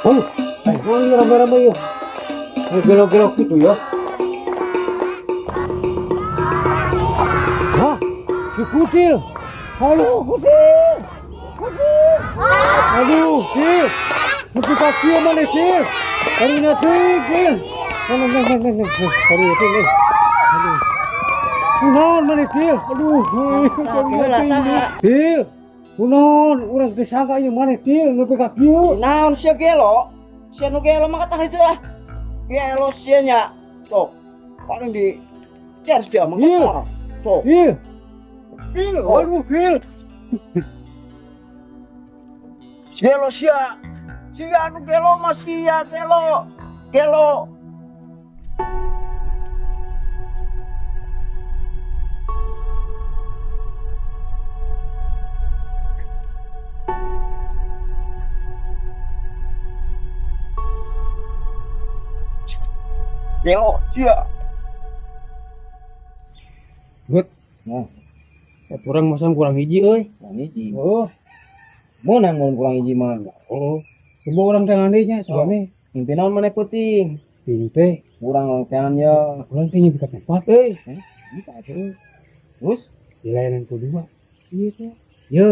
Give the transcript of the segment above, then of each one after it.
Oh, ayo rame-rame ya. Gelok-gelok gitu ya. Hah? Si Kutil. Halo, Kutil. Kutil. Aduh, Til. Nepi ka kieu maneh, Til. Karina teuing, Til. Neng neng neng neng neng. Karina teuing. Aduh. Kunaon maneh, Til? Aduh, Heula saha? Til. Kunaon urang teu sangka ieu maneh, Til, nepi ka kieu. Naon sia gelo? Sia nu gelo mah katah itu lah. Gelo sia nya. Sok. Paling di cer sia mah. Til. Sok. Til. Til, aduh, Til. Gelo sia. Sia nu gelo mah sia gelo. Gelo. Gelo sia. Gut. Nah. Kurang masang kurang hiji euy. Kurang hiji. Oh, Meunang mun kurang hiji mah. oh. Coba urang teh ngandenya suami. Mimpi naon maneh peuting? Ting teh, Kurang teangan ya. urang teh nyebut tempat euy. Bisa atuh. Terus Di layanan kedua. Iya teh. ye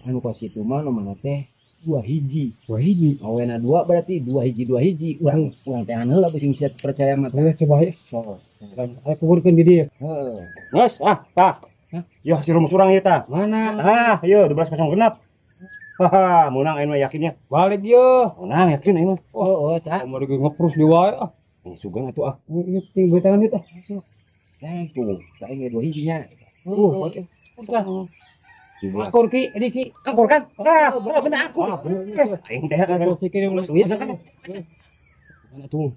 anu kos itu mah nu mana teh dua hiji. Dua hiji. Awena dua berarti dua hiji dua hiji. Urang urang teangan heula bisi bisa percaya mah. Ayo coba ya. Sok. Saya kuburkeun di dieu. Heeh. Geus, ah, tah. Hah? Yo si rumus urang ieu tah. Mana? Ah, yo 12 kosong genap. Haha, meunang aing mah yakinnya. Balik ye. Meunang yakin aing mah. Oh, oh, cak. Kamari ge ngeprus di wae ah. Ini sugeng atuh ah. Ieu ting tangan ieu tah. Nah, tuh, aing ge dua hijinya. Oh, akur ki, ini ki. Akur kan? Ah, bener akur. Aing teh kan. Akur sih ki ulah Duit kan. Mana tuh?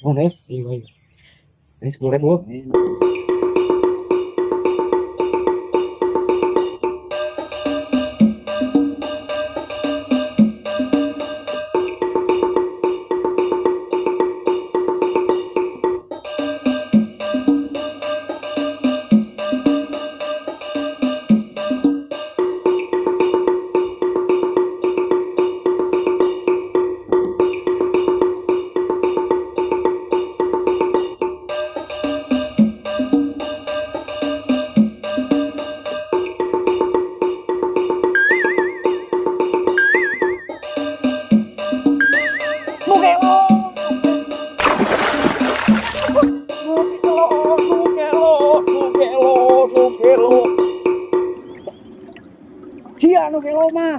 Mana? Iya, iya. Ini 10.000. Nu gelo. Nu gelo, nu gelo, nu gelo, nu gelo. Sia nu gelo mah.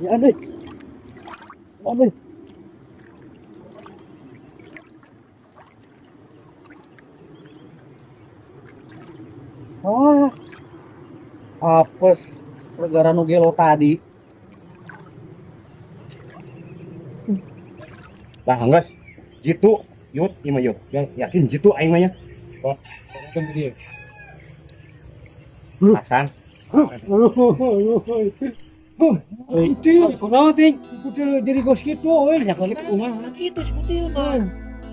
Ya aduh. Aduh. Wah. Apes perkara nu gelo tadi. Tah, geus. Jitu, yut, ieu mah yut. Yakin jitu aing mah nya. Kan di dieu. Pas kan? Kutil, kunaon ting? Kutil jadi gos kitu euy. Ya kos kitu kumaha? Kitu si Kutil mah.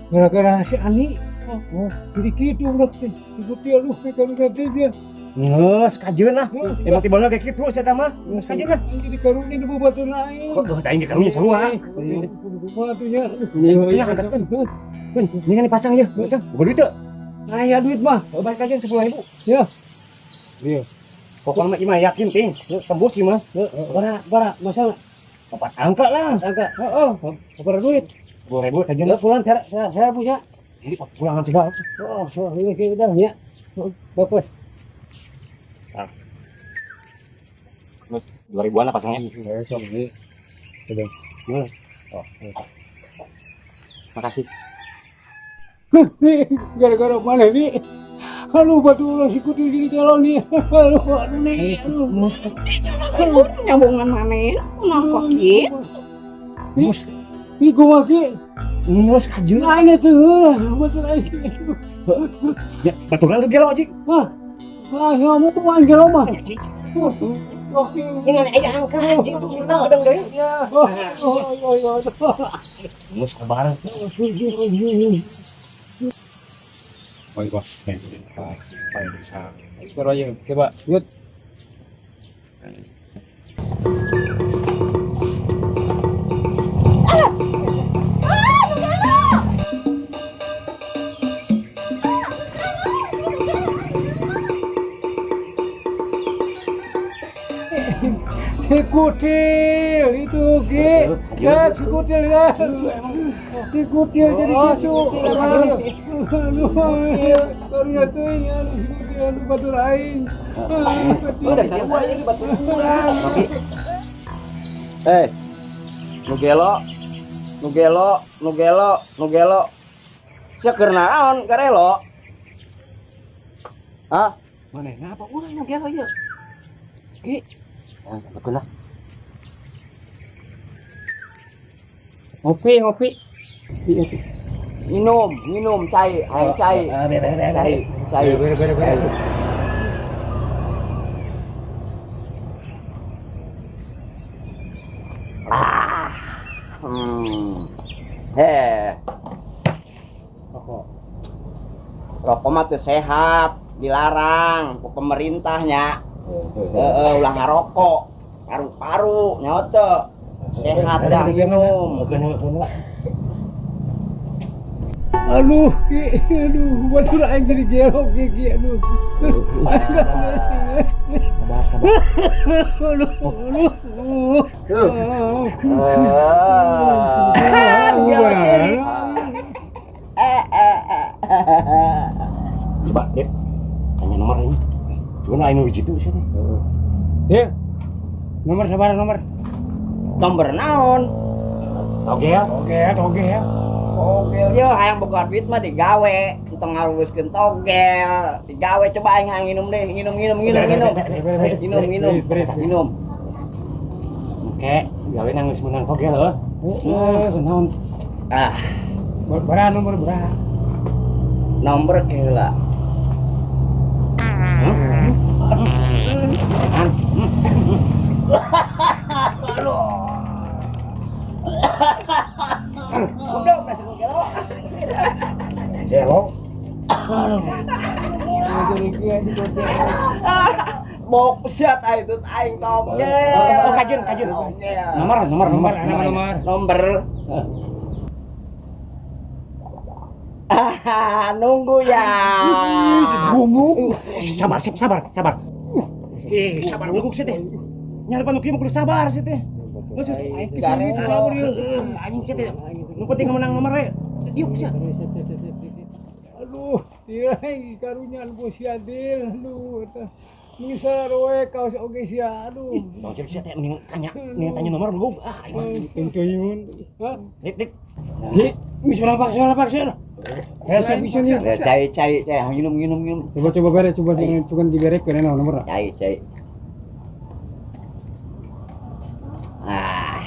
Gara-gara si Ani. Oh, jadi kitu budak teh. Si Kutil lu karunya teh dia. Geus kajeun lah. Emang tiba kayak kitu sia tah mah. Geus kajeun lah. Aing jadi karunya di babaturan aing. Kok tah aing ge karunya sarua. Kumaha tuh nya? Iya, angkatkeun. Keun, ini kan dipasang ya, pasang. Boga duit teu? Aya duit mah. Oh, balik kajeun 10.000. Ya. Iya. Pokoknya mah ieu mah yakin ting, tembus ieu mah. Bara bara masalah 4 angka lah. angka. Heeh. Berapa duit? 10.000 kajeun. Ya pulang saya punya. Ini pulangan segala. Oh, so, ini kayak udah ya. Bagus. Terus 2.000-an lah pasangnya. Ya, sok ini. Coba. Oh. Makasih. Gara-gara mana nih? Aduh, batu ulang si Kutil jadi calon nih. Aduh, aduh nih. Aduh. Aduh, nyambungan maneh. Kumaha kos kieu? Mus, Ih, kumaha ki? mus kajeun. Nah, ini tuh. Batu lagi. Ya, baturan lu gelo anjing. Wah, wah, kamu kumaha gelo mah? Ini aya angka anjing tuh menang kadang deui. Oh, oh, oh, oh. Mus sabar. Baik, Pak. Coba aja, coba. Yuk. Kutil itu Ki. Ya si kutil ya. Si kutil jadi gitu. Aduh, karunya teuing anu si kutil anu batur aing. Udah sarua ieu batur urang. Eh. Nu gelo. Nu gelo, nu gelo, nu gelo. Sia keur naon garelo? Hah? Manehna apa urang nu gelo ieu? Ki. Jangan sampai lah. Ngopi, ngopi. Minum, minum cai, air cai. Cai, cai. Ah. Heh. Rokok. Rokok mah teu sehat, dilarang ku pemerintahnya. Heeh, ulah ngarokok. Paru-paru nyaho teu. Sehat dah minum. Aduh, Ki, aduh, batur aing jadi gelo, Ki, Ki, aduh. Sabar, sabar. Aduh, aduh. Coba, Dep. Tanya nomor ini. Cuman aing nu jitu sih teh. Ya. Nomor sabar nomor. Nomor naon? Togel, togel, togel. Togel yo hayang boga duit mah digawe, entong ngaruruskeun togel. Digawe coba aing hayang nginum deh, nginum nginum nginum nginum. Nginum nginum nginum. Oke, gawe nang geus meunang togel heuh. Heeh, naon? Ah. Berapa nomor berapa? Nomor ke heula. Udah, masih mau gelo. Gelo. Bok siat aing tut aing togel. Oh, kajun, kajun. Nomor, nomor, nomor, nomor. Nomor. Ah, nunggu ya. Gumuk. Sabar, sabar, sabar. Eh, sabar nunggu sih teh. Nyari panu kieu mah kudu sabar sih teh. Geus aing teh sabar ieu. Anjing sih teh. Nu penting menang nomor we. Yuk sia. Aduh, ieu karunya anu si Adil. Aduh, eta. Nu saroe kaos oge sia. Aduh. Bang sia teh mending tanya nomor belum. Ah, aing mah teuing. Hah? Dik, dik. Dik, geus urang paksa, urang paksa. Saya bisa nih. Cai, cai, cai, minum, minum, minum. Coba, coba bare, coba coba diberek kene nomor. Cai, cai. Ah.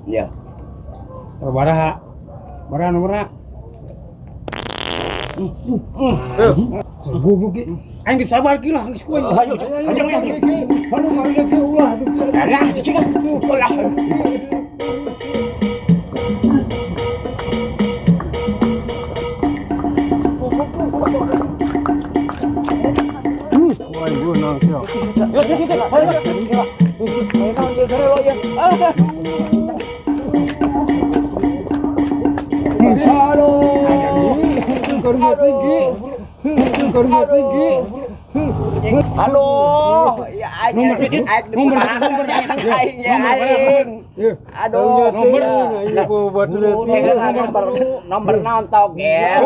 Ya. Baraha. Baraha nomorna. Goblok ki. Aing geus sabar ki lah, geus ku aing. Ayo, ayo, ayo. Aduh, karunya ki ulah. Alah, cicing ah. Ulah. Halo, ya aing nomor aing. Aduh, nomor nomor naon togel.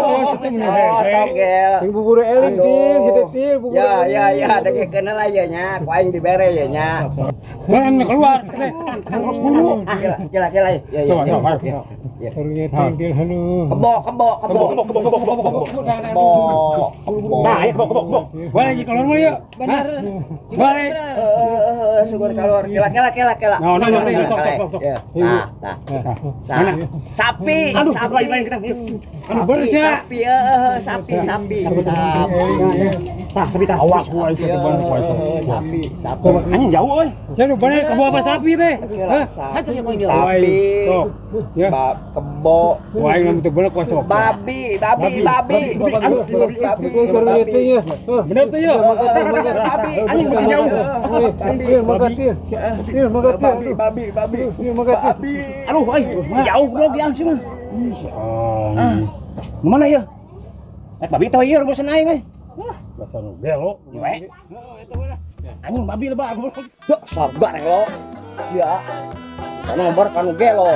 Togel. Sing bubur eling til, si til bubur. Ya ya ya, dek kenal aja nya, ku aing dibere ya nya. Mana keluar, terus buru. Kela kela ya ya. Coba coba. Ya. Aduh. Kebo kebo kebo kebo kebo kebo kebo kebo. Kebo. Nah, ya kebo kebo kebo. Balik lagi keluar mulu yuk. Benar. Balik. Syukur keluar. Kela kela kela kela. Nah, nah, nah, sok sok sok. Nah, nah. Sapi, aduh, sapi lain kita. Aduh, bersih. Sapi, sapi, sapi. Tah, sapi tah. Awas gua itu depan gua. Sapi, sapi. Anjing jauh euy. Saya balik kebo apa sapi teh? Hah? Sapi. Ya. Kebo. Wah, aing lamun teu beulek gua sok. Babi, babi, babi. Aduh, babi. Bener tuh ya. Babi, anjing makin jauh. Babi, babi, babi, babi. Babi. Aduh, euy, jauh dong yang sih mah. Ah. Mana ya? Babi teh ieu bosan aing euy. Bahasa nu gelo. Anjing babi lebah goblok. Sabar lo. Sia. Nomor kanu gelo.